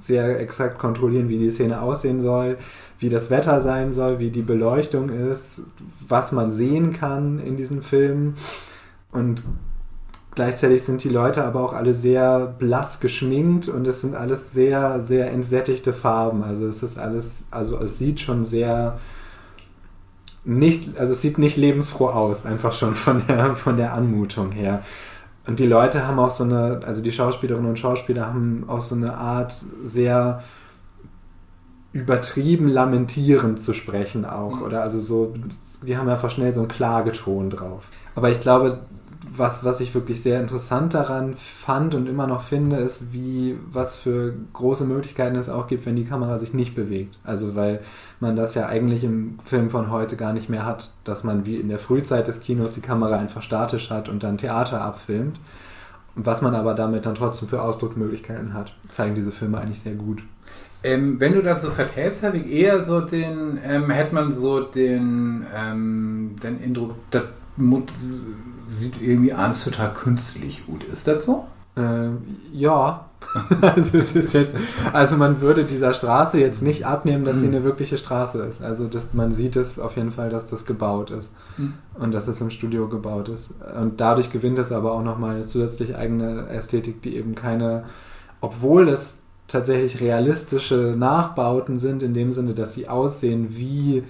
sehr exakt kontrollieren, wie die Szene aussehen soll, wie das Wetter sein soll, wie die Beleuchtung ist, was man sehen kann in diesem Film. Und Gleichzeitig sind die Leute aber auch alle sehr blass geschminkt und es sind alles sehr, sehr entsättigte Farben. Also es ist alles, also es sieht schon sehr nicht, also es sieht nicht lebensfroh aus, einfach schon von der, von der Anmutung her. Und die Leute haben auch so eine, also die Schauspielerinnen und Schauspieler haben auch so eine Art sehr übertrieben lamentierend zu sprechen auch. Mhm. Oder also so, die haben einfach schnell so einen Klageton drauf. Aber ich glaube, was, was ich wirklich sehr interessant daran fand und immer noch finde, ist, wie, was für große Möglichkeiten es auch gibt, wenn die Kamera sich nicht bewegt. Also, weil man das ja eigentlich im Film von heute gar nicht mehr hat, dass man wie in der Frühzeit des Kinos die Kamera einfach statisch hat und dann Theater abfilmt. Und was man aber damit dann trotzdem für Ausdrucksmöglichkeiten hat, zeigen diese Filme eigentlich sehr gut. Ähm, wenn du dat so vertellst, heff ik eher so den, ähm, hett man so den, ähm, den Indruck, dat mutt, süht irgendwie allens total künstlich ut. Is dat so? Äh, ja. Also es ist jetzt, also man würde dieser Straße jetzt nicht abnehmen, dass sie eine wirkliche Straße ist. Also das, man sieht es auf jeden Fall, dass das gebaut ist. Mhm. Und dass es im Studio gebaut ist. Und dadurch gewinnt es aber auch nochmal eine zusätzlich eigene Ästhetik, die eben keine, obwohl es tatsächlich realistische Nachbauten sind, in dem Sinne, dass sie aussehen wie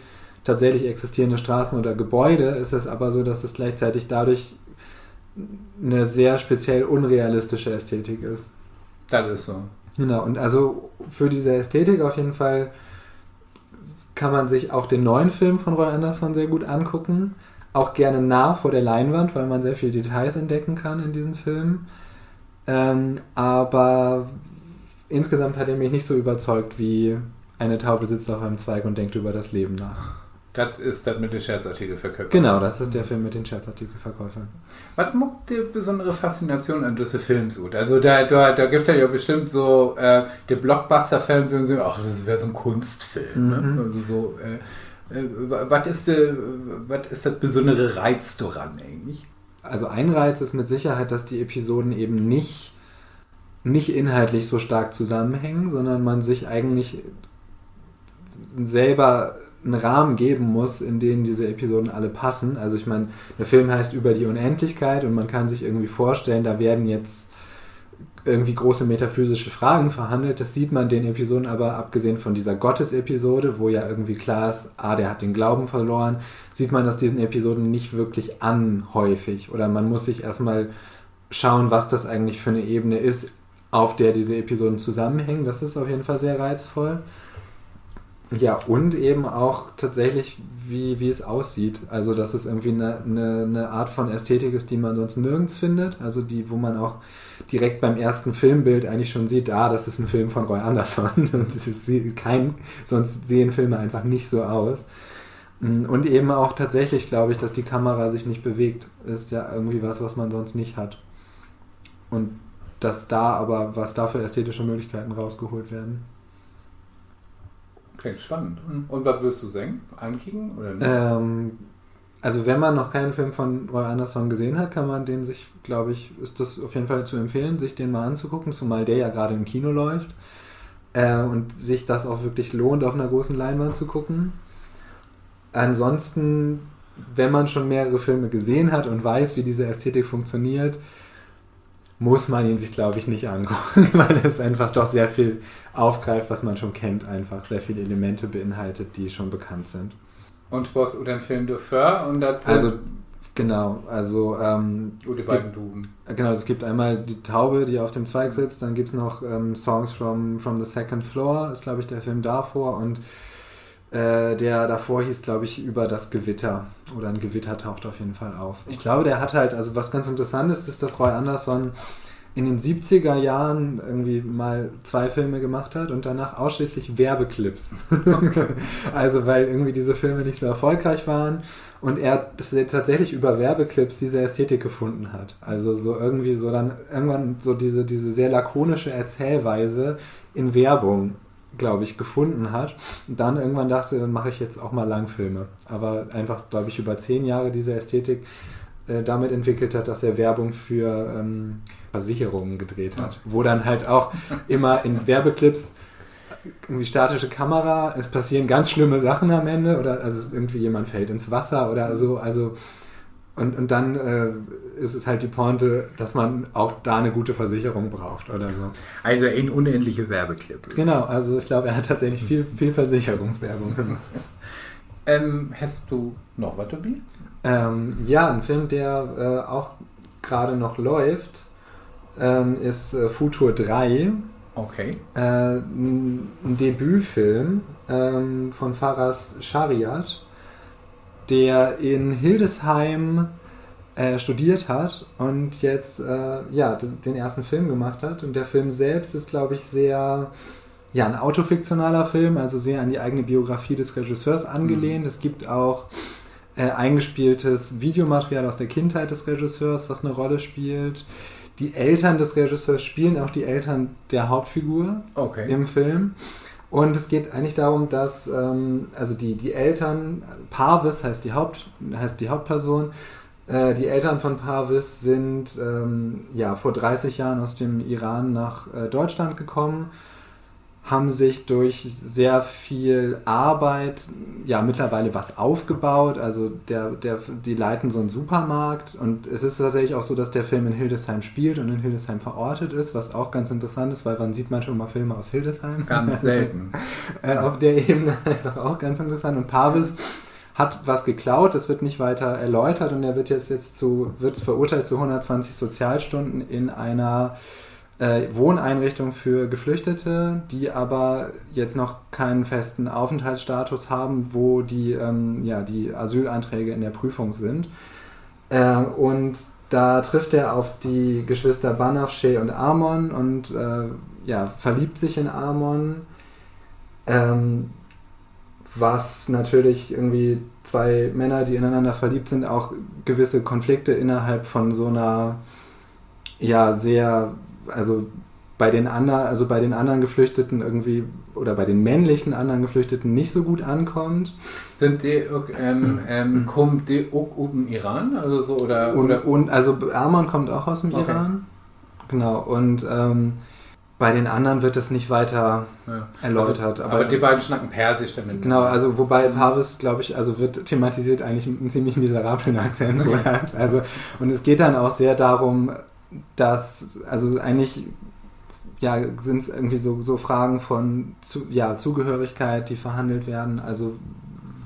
tatsächlich existierende Straßen oder Gebäude, ist es aber so, dass es gleichzeitig dadurch eine sehr speziell unrealistische Ästhetik ist. Dat is so. Genau, und also für diese Ästhetik auf jeden Fall kann man sich auch den neuen Film von Roy Andersson sehr gut angucken. Auch gerne nah vor der Leinwand, weil man sehr viele Details entdecken kann in diesem Film. Ähm, aber insgesamt hat er mich nicht so überzeugt wie Eine Taube sitzt auf einem Zweig und denkt über das Leben nach. Dat is dat mit de Scherzartikelverköper. Genau, das ist der Film mit den Scherzartikelverkäufern. Wat maakt de besünnere Faszination an düsse Films ut? Also, dor, dor, dor gifft dat ja bestimmt so, äh, de Blockbuster-Fans würrn seggen, ach, dat weer so 'n Kunstfilm, ne? Also so, äh, äh, wa-, wat is de, wat is dat besünnere Reiz doran egentlich? Also ein Reiz ist mit Sicherheit, dass die Episoden eben nicht, nicht inhaltlich so stark zusammenhängen, sondern man sich eigentlich selber einen Rahmen geben muss, in den diese Episoden alle passen. Also ich meine, der Film heißt Über die Unendlichkeit und man kann sich irgendwie vorstellen, da werden jetzt irgendwie große metaphysische Fragen verhandelt. Das sieht man den Episoden aber, abgesehen von dieser Gottesepisode, wo ja irgendwie klar ist, ah, der hat den Glauben verloren, sieht man das diesen Episoden nicht wirklich an häufig. Oder man muss sich erstmal schauen, was das eigentlich für eine Ebene ist, auf der diese Episoden zusammenhängen. Das ist auf jeden Fall sehr reizvoll. Ja, und eben auch tatsächlich, wie, wie es aussieht. Also, dass es irgendwie eine, eine, eine Art von Ästhetik ist, die man sonst nirgends findet. Also die, wo man auch direkt beim ersten Filmbild eigentlich schon sieht, ah, das ist ein Film von Roy Andersson. Und es ist sie-, kein, sonst sehen Filme einfach nicht so aus. Mm, und eben auch tatsächlich, glaube ich, dass die Kamera sich nicht bewegt, ist ja irgendwie was, was man sonst nicht hat. Und dass da aber, was da für ästhetische Möglichkeiten rausgeholt werden. Okay, spannend. Mhm. Und wat würdst du seggen? Ankicken oder nicht? Ähm, also wenn man noch keinen Film von Roy Andersson gesehen hat, kann man den sich, glaube ich, ist das auf jeden Fall zu empfehlen, sich den mal anzugucken, zumal der ja gerade im Kino läuft, äh, und sich das auch wirklich lohnt, auf einer großen Leinwand zu gucken. Ansonsten, wenn man schon mehrere Filme gesehen hat und weiß, wie diese Ästhetik funktioniert, muss man ihn sich, glaube ich, nicht angucken, weil es einfach doch sehr viel aufgreift, was man schon kennt, einfach sehr viele Elemente beinhaltet, die schon bekannt sind. Un wat ut den Film dorvör, un dat Also, genau, also, ähm, Ut de beiden Duven. Genau, es gibt einmal die Taube, die auf dem Zweig sitzt, dann gibt's noch, ähm, Songs from, from the Second Floor, ist, glaube ich, der Film davor und Äh, der davor hieß, glaube ich, Über das Gewitter. Oder Ein Gewitter taucht auf jeden Fall auf. Ich glaube, der hat halt, also was ganz interessant ist, ist, dass Roy Andersson in den siebziger Jahren irgendwie mal zwei Filme gemacht hat und danach ausschließlich Werbeclips. Also, weil irgendwie diese Filme nicht so erfolgreich waren und er das tatsächlich über Werbeclips diese Ästhetik gefunden hat. Also so irgendwie so dann irgendwann so diese, diese sehr lakonische Erzählweise in Werbung, glaube ich, gefunden hat und dann irgendwann dachte, dann mache ich jetzt auch mal Langfilme. Aber einfach, glaube ich, über zehn Jahre diese Ästhetik, äh, damit entwickelt hat, dass er Werbung für, ähm, Versicherungen gedreht hat. Ja. Wo dann halt auch immer in Werbeclips irgendwie statische Kamera, es passieren ganz schlimme Sachen am Ende oder also irgendwie jemand fällt ins Wasser oder so. Also Und, und dann äh, ist es halt die Pointe, dass man auch da eine gute Versicherung braucht oder so. Also en unendliche Werbeclip. Genau, also ich glaube, er hat tatsächlich viel, viel Versicherungswerbung gemacht. Ähm, hast du noch was dabei? Ähm, ja, ein Film, der äh, auch gerade noch läuft, ähm, ist äh, Futur drei. Okay. Äh, ein Debütfilm ähm, von Faraz Shariat, der in Hildesheim äh, studiert hat und jetzt äh, ja, den ersten Film gemacht hat. Und der Film selbst ist, glaube ich, sehr, ja, ein autofiktionaler Film, also sehr an die eigene Biografie des Regisseurs angelehnt. Mhm. Es gibt auch äh, eingespieltes Videomaterial aus der Kindheit des Regisseurs, was eine Rolle spielt. Die Eltern des Regisseurs spielen auch die Eltern der Hauptfigur okay. im Film. Und es geht eigentlich darum, dass ähm, also die, die Eltern, Parvis heißt die, Haupt, heißt die Hauptperson, äh, die Eltern von Parvis sind ähm, ja, vor dreißig Jahren aus dem Iran nach äh, Deutschland gekommen, haben sich durch sehr viel Arbeit ja mittlerweile was aufgebaut. Also der, der, die leiten so einen Supermarkt und es ist tatsächlich auch so, dass der Film in Hildesheim spielt und in Hildesheim verortet ist, was auch ganz interessant ist, weil wann sieht man schon mal Filme aus Hildesheim? Ganz selten. Äh, auf der Ebene einfach auch ganz interessant. Und Parvis hat was geklaut, das wird nicht weiter erläutert und er wird jetzt, jetzt zu, wird verurteilt zu hundertzwanzig Sozialstunden in einer äh, Wohneinrichtung für Geflüchtete, die aber jetzt noch keinen festen Aufenthaltsstatus haben, wo die, ähm, ja, die Asylanträge in der Prüfung sind. Äh, und da trifft er auf die Geschwister Banafshe und Amon und äh, ja, verliebt sich in Amon. Ähm, was natürlich irgendwie zwei Männer, die ineinander verliebt sind, auch gewisse Konflikte innerhalb von so einer, ja, sehr, also bei den anderen, also bei den anderen Geflüchteten irgendwie oder bei den männlichen anderen Geflüchteten nicht so gut ankommt. Sind die, ähm, ähm, kommt die auch aus dem Iran? Also so, oder, und, oder? Und also Amon kommt auch aus dem okay. Iran. Genau, und ähm, bei den anderen wird das nicht weiter ja. erläutert. Also, aber, aber die beiden schnacken Persisch damit. Genau, also wobei Parvis, glaube ich, also wird thematisiert eigentlich einen ziemlich miserablen Akzent wohl hat. Also, und es geht dann auch sehr darum, dass, also eigentlich ja, sind es irgendwie so, so Fragen von zu, ja, Zugehörigkeit, die verhandelt werden. Also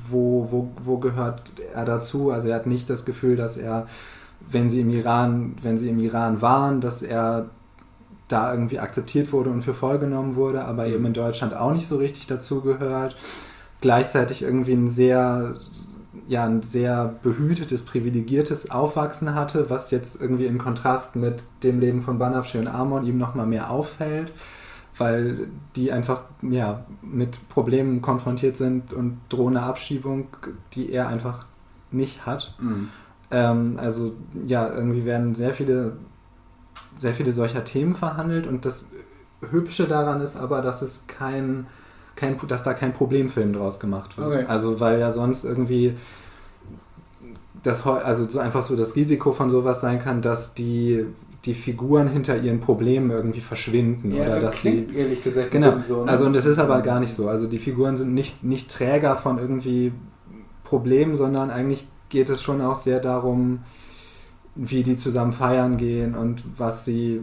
wo, wo, wo gehört er dazu? Also er hat nicht das Gefühl, dass er, wenn sie im Iran, wenn sie im Iran waren, dass er da irgendwie akzeptiert wurde und für voll genommen wurde, aber eben in Deutschland auch nicht so richtig dazugehört. Gleichzeitig irgendwie ein sehr, ja, ein sehr behütetes, privilegiertes Aufwachsen hatte, was jetzt irgendwie in Kontrast mit dem Leben von Banafshe und Amon ihm nochmal mehr auffällt, weil die einfach ja, mit Problemen konfrontiert sind und drohende Abschiebung, die er einfach nicht hat. Mhm. Ähm, also ja, irgendwie werden sehr viele sehr viele solcher Themen verhandelt und das Hübsche daran ist aber, dass es kein, kein dass da kein Problemfilm draus gemacht wird. Okay. Also weil ja sonst irgendwie das also so einfach so das Risiko von sowas sein kann, dass die die Figuren hinter ihren Problemen irgendwie verschwinden ja, oder das dass klingt, die ehrlich gesagt genau so, ne? Also und das ist aber gar nicht so. Also die Figuren sind nicht nicht Träger von irgendwie Problemen, sondern eigentlich geht es schon auch sehr darum, wie die zusammen feiern gehen und was sie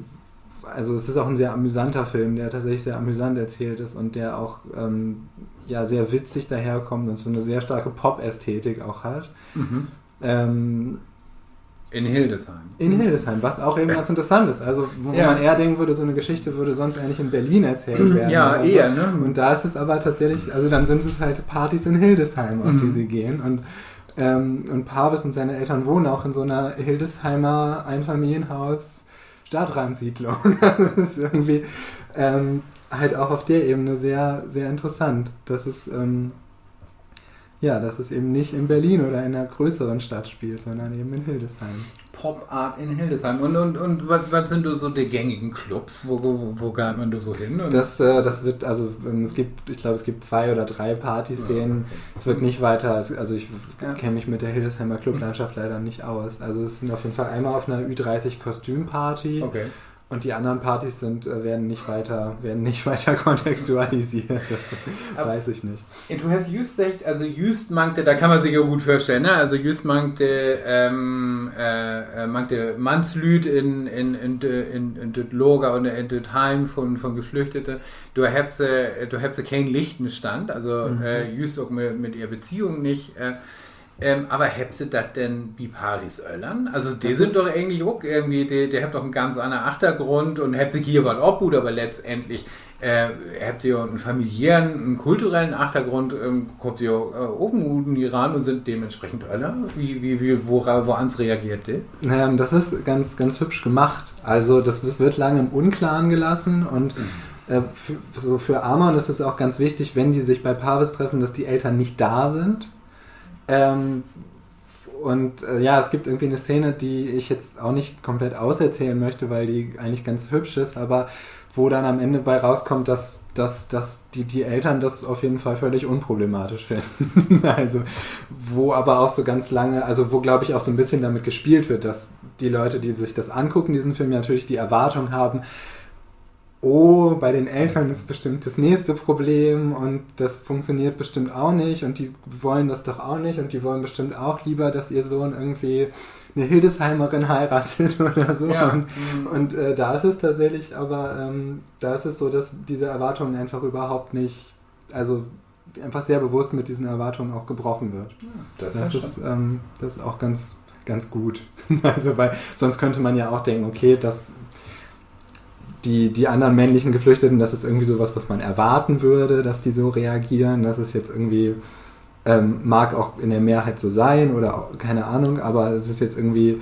also es ist auch ein sehr amüsanter Film, der tatsächlich sehr amüsant erzählt ist und der auch ähm, ja sehr witzig daherkommt und so eine sehr starke Pop-Ästhetik auch hat. Mhm. Ähm, in Hildesheim. In Hildesheim, was auch eben ganz interessant ist. Also, wo ja. man eher denken würde, so eine Geschichte würde sonst eigentlich in Berlin erzählt werden. Ja, eher, so. Ne? Und da ist es aber tatsächlich, also dann sind es halt Partys in Hildesheim, auf mhm. die sie gehen. Und, ähm, und Parvis und seine Eltern wohnen auch in so einer Hildesheimer Einfamilienhaus. Stadtrandsiedlung. Das ist irgendwie ähm, halt auch auf der Ebene sehr, sehr interessant. Das ist, ähm, ja, dass es eben nicht in Berlin oder in einer größeren Stadt spielt, sondern eben in Hildesheim. Pop Art in Hildesheim. Und, und, und was, was sind so die gängigen Clubs? Wo, wo, wo geht man da so hin? Und das, äh, das wird, also ähm, es gibt, ich glaube, es gibt zwei oder drei Partyszenen. Ja, okay. Es wird nicht weiter, also ich ja. kenne mich mit der Hildesheimer Clublandschaft leider nicht aus. Also es sind auf jeden Fall einmal auf einer Ü dreißig Kostümparty. Okay. Und die anderen Partys sind, äh, werden nicht weiter, werden nicht weiter kontextualisiert. Das weiß ich nicht. Du hest jüst seggt, also jüst mank de, dat kann man sik ja goot vörstellen, ne? Also jüst mank de, ähm, äh, äh, mank de Mannslüüd in, in, in, de, in, in dat Lager oder in dat Heim von, von Geflüchtete, dor hebbt se, dor hebbt se keen lichten Stand, also, äh, jüst ok mit, mit ehr Beziehung nich, äh, Ähm, aver hebbt se dat denn bi Partys Öllern? Also, de sünd doch egentlich ok irgendwie, de, de hebbt doch en ganz annern Achtergrund un hebbt sik hier wat opbuut, aver letztendlich, äh, hebbt se ja en familiären, en kulturellen Achtergrund, ähm, kaamt se ja, äh, ok ut en Iran un sünd dementsprechend öller. Wie, wie, wie, wora-, woans reageert de? Ähm, das ist ganz, ganz hübsch gemacht. Also, das w-, wird lange im Unklaren gelassen und, äh, f-, so für Amon ist es auch ganz wichtig, wenn die sich bei Parvis treffen, dass die Eltern nicht da sind. Ähm, und, äh, ja, es gibt irgendwie eine Szene, die ich jetzt auch nicht komplett auserzählen möchte, weil die eigentlich ganz hübsch ist, aber wo dann am Ende bei rauskommt, dass, dass, dass die, die Eltern das auf jeden Fall völlig unproblematisch finden. Also, wo aber auch so ganz lange, also wo, glaube ich, auch so ein bisschen damit gespielt wird, dass die Leute, die sich das angucken, diesen Film, natürlich die Erwartung haben, oh, bei den Eltern ist bestimmt das nächste Problem und das funktioniert bestimmt auch nicht und die wollen das doch auch nicht und die wollen bestimmt auch lieber, dass ihr Sohn irgendwie eine Hildesheimerin heiratet oder so. Ja. Und, mhm. Und, äh, da ist es tatsächlich aber, ähm, da ist es so, dass diese Erwartungen einfach überhaupt nicht, also einfach sehr bewusst mit diesen Erwartungen auch gebrochen wird. Ja, das ist ja schon, ähm, das ist auch ganz, ganz gut. Also, weil sonst könnte man ja auch denken, okay, dass die, die anderen männlichen Geflüchteten, das ist irgendwie sowas, was man erwarten würde, dass die so reagieren. Das ist jetzt irgendwie, ähm, mag auch in der Mehrheit so sein oder au-, keine Ahnung, aber es ist jetzt irgendwie,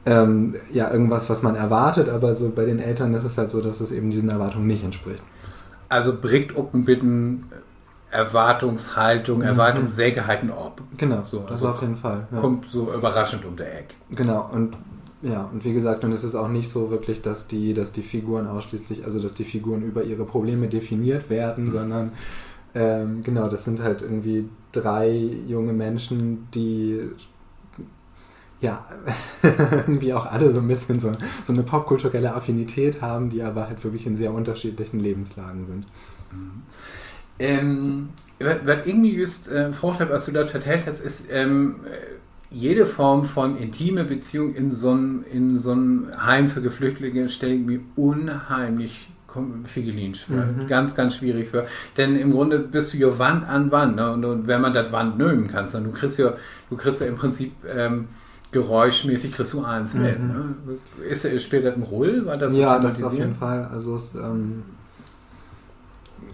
ähm, ja, irgendwas, was man erwartet, aber so bei den Eltern ist es halt so, dass es eben diesen Erwartungen nicht entspricht. Also brickt ok en beten Erwartungshaltung, mhm, Erwartungssekerheiten op. Genau, so, das also auf jeden Fall, ja. Kummt so överraschend um de Eck. Genau, und ja, und wie gesagt, und es ist auch nicht so wirklich, dass die, dass die Figuren ausschließlich, also dass die Figuren über ihre Probleme definiert werden, mhm, sondern, ähm, genau, das sind halt irgendwie drei junge Menschen, die ja, irgendwie auch alle so ein bisschen so, so eine popkulturelle Affinität haben, die aber halt wirklich in sehr unterschiedlichen Lebenslagen sind. Mhm. Ähm, wat, wat ik mi jüst, äh, fraagt hebb, as du dat vertellt hest, is, ähm, äh, jede Form von intime Beziehung in so'n, in so'n Heim för Geflüchtete stell ik mi unheimlich kom-, vigeliensch vör. Mhm. Ganz, ganz schwierig vör. Denn im Grunde büst du ja Wand an Wand, ne? Un, un wenn man dat Wand nömen kann, ne? Du kriggst ja, du kriggst ja im Prinzip, ähm, geräuschmäßig kriggst du allens mit, ne? Mhm. Is, speelt dat en Rull? War dat so thematisiert? Ja, das auf jeden Fall. Also es, ähm,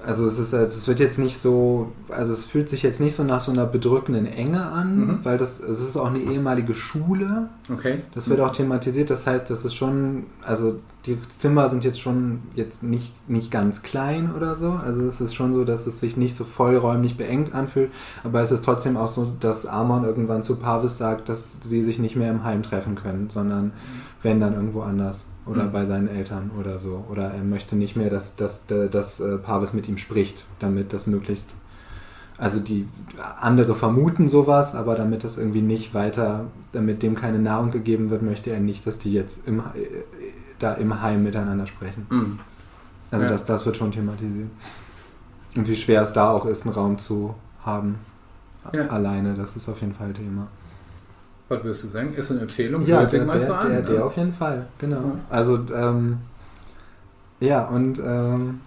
also es ist, also es wird jetzt nicht so, also es fühlt sich jetzt nicht so nach so einer bedrückenden Enge an, mhm, weil das, es ist auch eine ehemalige Schule. Okay. Das wird auch thematisiert, das heißt, das ist schon, also die Zimmer sind jetzt schon jetzt nicht, nicht ganz klein oder so. Also es ist schon so, dass es sich nicht so vollräumlich beengt anfühlt. Aber es ist trotzdem auch so, dass Amon irgendwann zu Parvis sagt, dass sie sich nicht mehr im Heim treffen können, sondern wenn, dann irgendwo anders oder, mhm, bei seinen Eltern oder so. Oder er möchte nicht mehr, dass, dass, dass, äh, Parvis mit ihm spricht, damit das möglichst Also die andere vermuten sowas, aber damit das irgendwie nicht weiter, damit dem keine Nahrung gegeben wird, möchte er nicht, dass die jetzt im, äh, da im Heim miteinander sprechen. Mhm. Also ja, das, das wird schon thematisiert. Und wie schwer es da auch ist, einen Raum zu haben, ja, alleine, das ist auf jeden Fall Thema. Wat würdst du seggen? Is en Empfehlung? Ja, der, der, der auf jeden Fall, genau. Ja. Also, ähm, ja, und, ähm,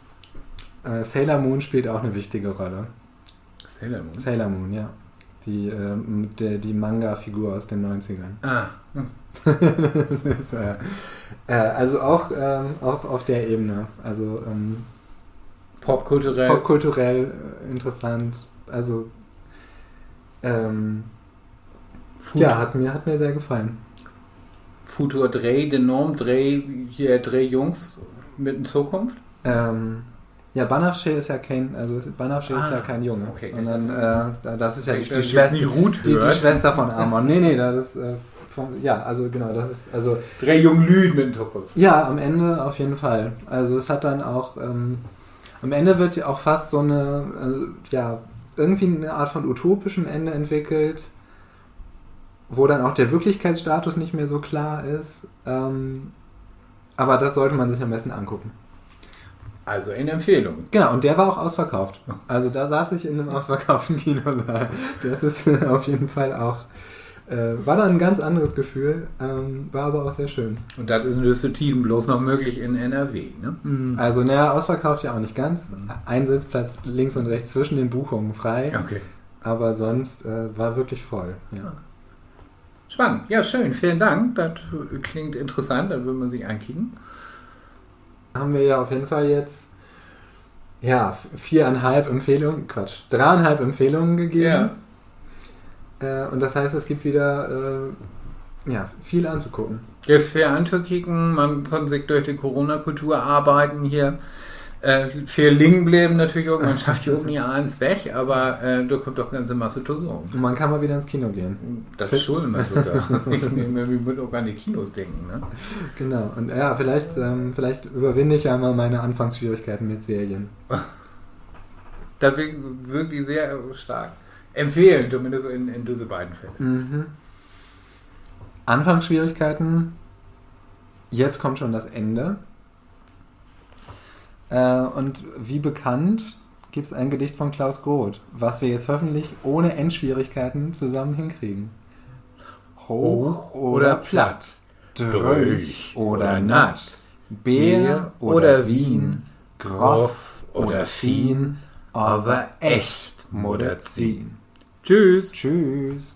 äh, Sailor Moon spielt auch eine wichtige Rolle. Sailor Moon? Sailor Moon, ja. Die, ähm, der, die Manga-Figur aus den Neunzigern. Ah. Ist, äh, äh, also auch, ähm, auf, auf der Ebene. Also, ähm, popkulturell. Popkulturell, äh, interessant. Also, ähm, ja, hat mir, hat mir sehr gefallen. Futur dree, de Naam dree, hier dree Jungs mit en Zukunft? Ähm, ja, Banafshe ist ja kein, also Banafshe ist ja kein Junge, okay, sondern, äh, da-, das ist ja die, die Schwester, die, die Schwester von Amon. Nee, nee, das ist, äh, von, ja, also genau, das ist, also dree junge Lüüd mit en Zukunft. Ja, am Ende auf jeden Fall. Also es hat dann auch, ähm, am Ende wird ja auch fast so eine, äh, ja, irgendwie eine Art von utopischem Ende entwickelt, wo dann auch der Wirklichkeitsstatus nicht mehr so klar ist. Ähm, Aber das sollte man sich am besten angucken. Also in Empfehlung. Genau, und der war auch ausverkauft. Also da saß ich in einem ausverkauften Kinosaal. Das ist auf jeden Fall auch, äh, war da ein ganz anderes Gefühl, ähm, war aber auch sehr schön. Un dat is in düsse Tieden blots noch mööglich in N R W, ne? Also, naja, ausverkauft ja auch nicht ganz. Ein Sitzplatz links und rechts zwischen den Buchungen frei. Okay. Aber sonst, äh, war wirklich voll. Ja. Spannend. Ja, schön. Velen Dank. Dat klingt interessant. Dat will man sik ankieken. Haben wir ja auf jeden Fall jetzt, ja, f-, viereinhalb Empfehlungen, Quatsch, dreieinhalb Empfehlungen gegeben. Ja. Äh, und das heißt, es gibt wieder, äh, ja, viel anzugucken. Gifft veel antokieken, man kann sik dörch de Corona-Kultur arbeiden hier. Äh, veel liggen bleven natürlich ok. Man schafft ja ok nich allens weg, aber, äh, dor kummt doch ganze Masse tosamen. Und man kann mal wieder ins Kino gehen. Dat schull man sogor. Ik meen, wi mööt ok an de Kinos denken, ne? Genau. Und ja, vielleicht, ähm, vielleicht überwinde ich ja mal meine Anfangsschwierigkeiten mit Serien. Dat weer wirklich sehr stark. Empfehlen, tominnst in, in düsse beiden Fäll. Mhm. Anfangsschwierigkeiten. Jetzt kommt schon das Ende. Äh, und wie bekannt gibt's ein Gedicht von Klaus Groth, was wir jetzt hoffentlich ohne Endschwierigkeiten zusammen hinkriegen. Hooch oder platt, dröög oder natt, Beer oder Wien, groff oder fien, aver echt mutt dat sien. Tschüss. Tschüss.